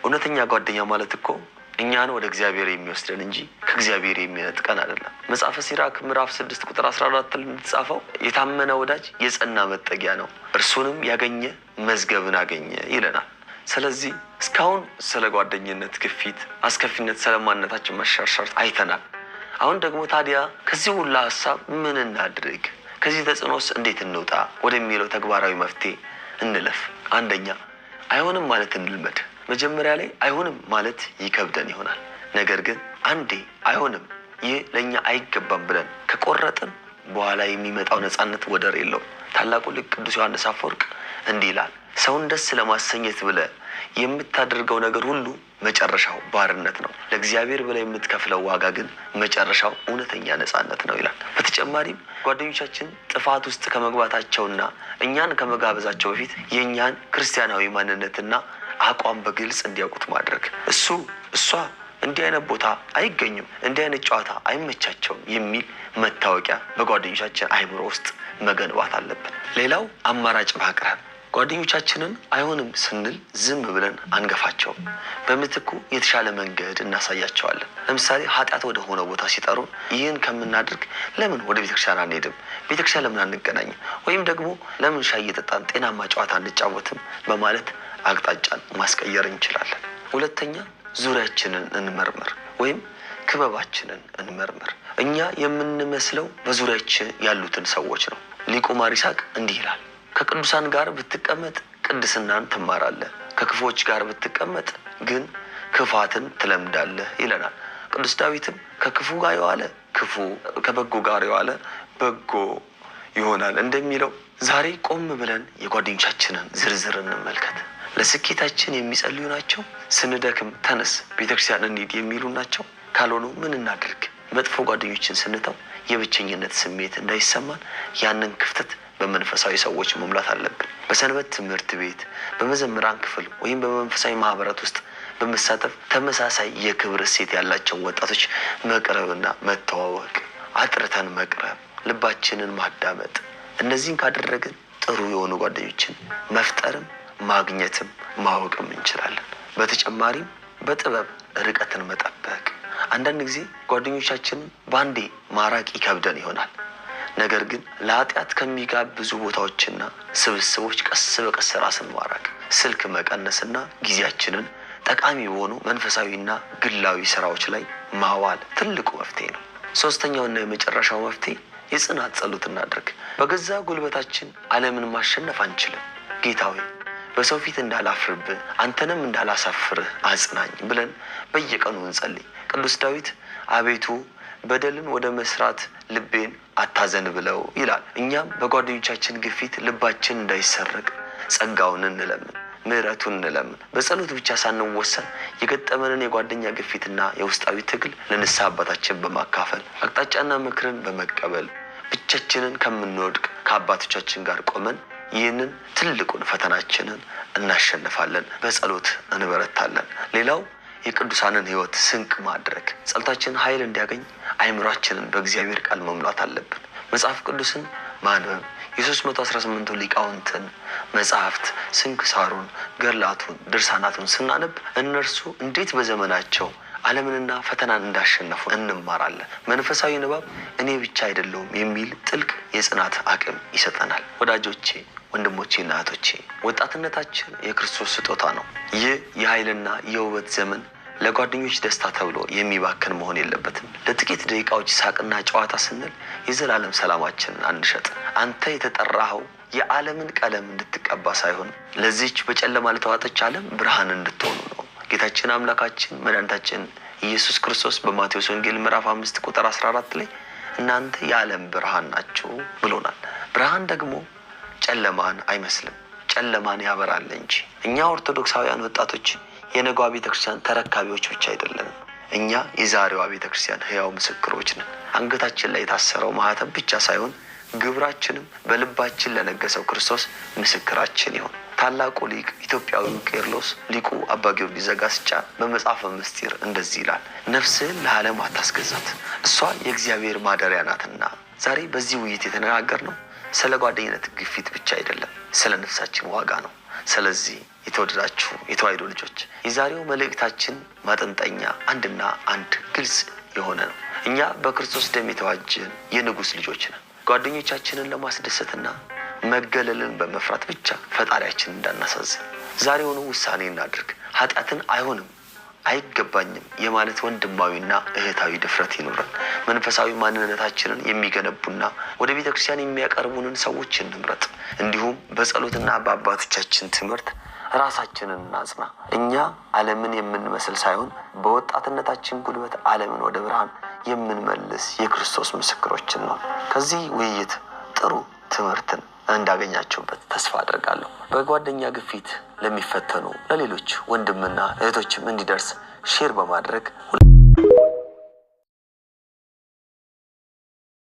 እውነተኛ ጓደኛ ማለት እኮ እኛን ወደ እግዚአብሔር የሚወስደን እንጂ ከእግዚአብሔር የሚነጥቀን አይደለም። መጽሐፈ ሲራክ ምዕራፍ 6 ቁጥር 14 ላይ እንደተጻፈው የታመነ ወዳጅ የጸና መጠጊያ ነው፣ እርሱንም ያገኘ መዝገብን አገኘ ይለናል። ስለዚህ እስካሁን ስለ ጓደኝነት ግፊት አስከፊነት፣ ስለማንነታችን መሸርሸር አይተናል። አሁን ደግሞ ታዲያ ከዚህ ሁላ ሀሳብ ምን እናድርግ፣ ከዚህ ተጽዕኖስ እንዴት እንውጣ ወደሚለው ተግባራዊ መፍትሄ እንለፍ። አንደኛ፣ አይሆንም ማለት እንልመድ። መጀመሪያ ላይ አይሆንም ማለት ይከብደን ይሆናል። ነገር ግን አንዴ አይሆንም፣ ይህ ለእኛ አይገባም ብለን ከቆረጥን በኋላ የሚመጣው ነፃነት ወደር የለውም። ታላቁ ሊቅ ቅዱስ ዮሐንስ አፈወርቅ እንዲህ ይላል፣ ሰውን ደስ ለማሰኘት ብለህ የምታደርገው ነገር ሁሉ መጨረሻው ባርነት ነው። ለእግዚአብሔር ብለህ የምትከፍለው ዋጋ ግን መጨረሻው እውነተኛ ነፃነት ነው ይላል። በተጨማሪም ጓደኞቻችን ጥፋት ውስጥ ከመግባታቸውና እኛን ከመጋበዛቸው በፊት የእኛን ክርስቲያናዊ ማንነትና አቋም በግልጽ እንዲያውቁት ማድረግ፣ እሱ እሷ እንዲህ አይነት ቦታ አይገኙም፣ እንዲህ አይነት ጨዋታ አይመቻቸውም የሚል መታወቂያ በጓደኞቻችን አእምሮ ውስጥ መገንባት አለብን። ሌላው አማራጭ ማቅረብ። ጓደኞቻችንን አይሆንም ስንል ዝም ብለን አንገፋቸውም። በምትኩ የተሻለ መንገድ እናሳያቸዋለን። ለምሳሌ ኃጢአት ወደ ሆነ ቦታ ሲጠሩን ይህን ከምናደርግ ለምን ወደ ቤተክርስቲያን አንሄድም? ቤተክርስቲያን ለምን አንገናኝም? ወይም ደግሞ ለምን ሻይ እየጠጣን ጤናማ ጨዋታ አንጫወትም? በማለት አቅጣጫን ማስቀየር እንችላለን። ሁለተኛ፣ ዙሪያችንን እንመርምር ወይም ክበባችንን እንመርምር። እኛ የምንመስለው በዙሪያችን ያሉትን ሰዎች ነው። ሊቁ ማር ይስሐቅ እንዲህ ይላል፣ ከቅዱሳን ጋር ብትቀመጥ ቅድስናን ትማራለህ፣ ከክፉዎች ጋር ብትቀመጥ ግን ክፋትን ትለምዳለህ ይለናል። ቅዱስ ዳዊትም ከክፉ ጋር የዋለ ክፉ፣ ከበጎ ጋር የዋለ በጎ ይሆናል እንደሚለው ዛሬ ቆም ብለን የጓደኞቻችንን ዝርዝር እንመልከት። ለስኬታችን የሚጸልዩ ናቸው? ስንደክም ተነስ ቤተክርስቲያን እንሂድ የሚሉ ናቸው? ካልሆኑ ምን እናድርግ? መጥፎ ጓደኞችን ስንተው የብቸኝነት ስሜት እንዳይሰማን ያንን ክፍተት በመንፈሳዊ ሰዎች መሙላት አለብን። በሰንበት ትምህርት ቤት፣ በመዘምራን ክፍል ወይም በመንፈሳዊ ማህበራት ውስጥ በመሳተፍ ተመሳሳይ የክብር እሴት ያላቸውን ወጣቶች መቅረብና መተዋወቅ፣ አጥርተን መቅረብ፣ ልባችንን ማዳመጥ። እነዚህን ካደረግን ጥሩ የሆኑ ጓደኞችን መፍጠርም ማግኘትም ማወቅም እንችላለን። በተጨማሪም በጥበብ ርቀትን መጠበቅ። አንዳንድ ጊዜ ጓደኞቻችንን በአንዴ ማራቅ ይከብደን ይሆናል። ነገር ግን ለኃጢአት ከሚጋብዙ ቦታዎችና ስብስቦች ቀስ በቀስ ራስን ማራቅ፣ ስልክ መቀነስና ጊዜያችንን ጠቃሚ በሆኑ መንፈሳዊና ግላዊ ስራዎች ላይ ማዋል ትልቁ መፍትሄ ነው። ሶስተኛውና የመጨረሻው መፍትሄ የጽናት ጸሎት እናድርግ። በገዛ ጉልበታችን ዓለምን ማሸነፍ አንችልም። ጌታ ሆይ፣ በሰው ፊት እንዳላፍርብህ አንተንም እንዳላሳፍርህ አጽናኝ ብለን በየቀኑ እንጸልይ። ቅዱስ ዳዊት አቤቱ በደልን ወደ መስራት ልቤን አታዘን ብለው ይላል። እኛም በጓደኞቻችን ግፊት ልባችን እንዳይሰረቅ ጸጋውን እንለምን፣ ምሕረቱን እንለምን። በጸሎት ብቻ ሳንወሰን የገጠመንን የጓደኛ ግፊትና የውስጣዊ ትግል ለንስሐ አባታችን በማካፈል፣ አቅጣጫና ምክርን በመቀበል፣ ብቻችንን ከምንወድቅ ከአባቶቻችን ጋር ቆመን ይህንን ትልቁን ፈተናችንን እናሸንፋለን። በጸሎት እንበረታለን። ሌላው የቅዱሳንን ሕይወት ስንቅ ማድረግ። ጸሎታችን ኃይል እንዲያገኝ አእምሯችንን በእግዚአብሔር ቃል መሙላት አለብን። መጽሐፍ ቅዱስን ማንበብ፣ የ318ቱ ሊቃውንትን መጽሐፍት ስንክሳሩን፣ ገድላቱን፣ ድርሳናቱን ስናነብ እነርሱ እንዴት በዘመናቸው ዓለምንና ፈተናን እንዳሸነፉ እንማራለን። መንፈሳዊ ንባብ እኔ ብቻ አይደለሁም የሚል ጥልቅ የጽናት አቅም ይሰጠናል። ወዳጆቼ፣ ወንድሞቼና እህቶቼ፣ ወጣትነታችን የክርስቶስ ስጦታ ነው። ይህ የኃይልና የውበት ዘመን ለጓደኞች ደስታ ተብሎ የሚባክን መሆን የለበትም። ለጥቂት ደቂቃዎች ሳቅና ጨዋታ ስንል የዘላለም ሰላማችንን አንሸጥ። አንተ የተጠራኸው የዓለምን ቀለም እንድትቀባ ሳይሆን ለዚች በጨለማ ለተዋጠች ዓለም ብርሃን እንድትሆኑ ነው። ጌታችን አምላካችን መድኃኒታችን ኢየሱስ ክርስቶስ በማቴዎስ ወንጌል ምዕራፍ 5 ቁጥር 14 ላይ እናንተ የዓለም ብርሃን ናችሁ ብሎናል። ብርሃን ደግሞ ጨለማን አይመስልም፣ ጨለማን ያበራል እንጂ። እኛ ኦርቶዶክሳውያን ወጣቶች የነገዋ ቤተክርስቲያን ተረካቢዎች ብቻ አይደለንም። እኛ የዛሬዋ ቤተክርስቲያን ሕያው ምስክሮች ነን። አንገታችን ላይ የታሰረው ማህተም ብቻ ሳይሆን ግብራችንም በልባችን ለነገሰው ክርስቶስ ምስክራችን ይሁን። ታላቁ ሊቅ ኢትዮጵያዊው ቄርሎስ ሊቁ አባ ጊዮርጊስ ዘጋስጫ በመጽሐፈ ምስጢር እንደዚህ ይላል፣ ነፍስህን ለዓለም አታስገዛት፣ እሷ የእግዚአብሔር ማደሪያ ናትና። ዛሬ በዚህ ውይይት የተነጋገርነው ስለ ጓደኝነት ግፊት ብቻ አይደለም፣ ስለ ነፍሳችን ዋጋ ነው። ስለዚህ የተወደዳችሁ የተዋሕዶ ልጆች፣ የዛሬው መልእክታችን ማጠንጠኛ አንድና አንድ ግልጽ የሆነ ነው። እኛ በክርስቶስ ደም የተዋጀን የንጉሥ ልጆች ነን። ጓደኞቻችንን ለማስደሰትና መገለልን በመፍራት ብቻ ፈጣሪያችንን እንዳናሳዝን ዛሬውኑ ውሳኔ እናድርግ። ኃጢአትን አይሆንም፣ አይገባኝም የማለት ወንድማዊና እህታዊ ድፍረት ይኑረን። መንፈሳዊ ማንነታችንን የሚገነቡና ወደ ቤተ ክርስቲያን የሚያቀርቡንን ሰዎች እንምረጥ። እንዲሁም በጸሎትና በአባቶቻችን ትምህርት ራሳችንን እናጽና። እኛ ዓለምን የምንመስል ሳይሆን በወጣትነታችን ጉልበት ዓለምን ወደ ብርሃን የምንመልስ የክርስቶስ ምስክሮችን ነው። ከዚህ ውይይት ጥሩ ትምህርትን እንዳገኛችሁበት ተስፋ አድርጋለሁ። በጓደኛ ግፊት ለሚፈተኑ ለሌሎች ወንድምና እህቶችም እንዲደርስ share በማድረግ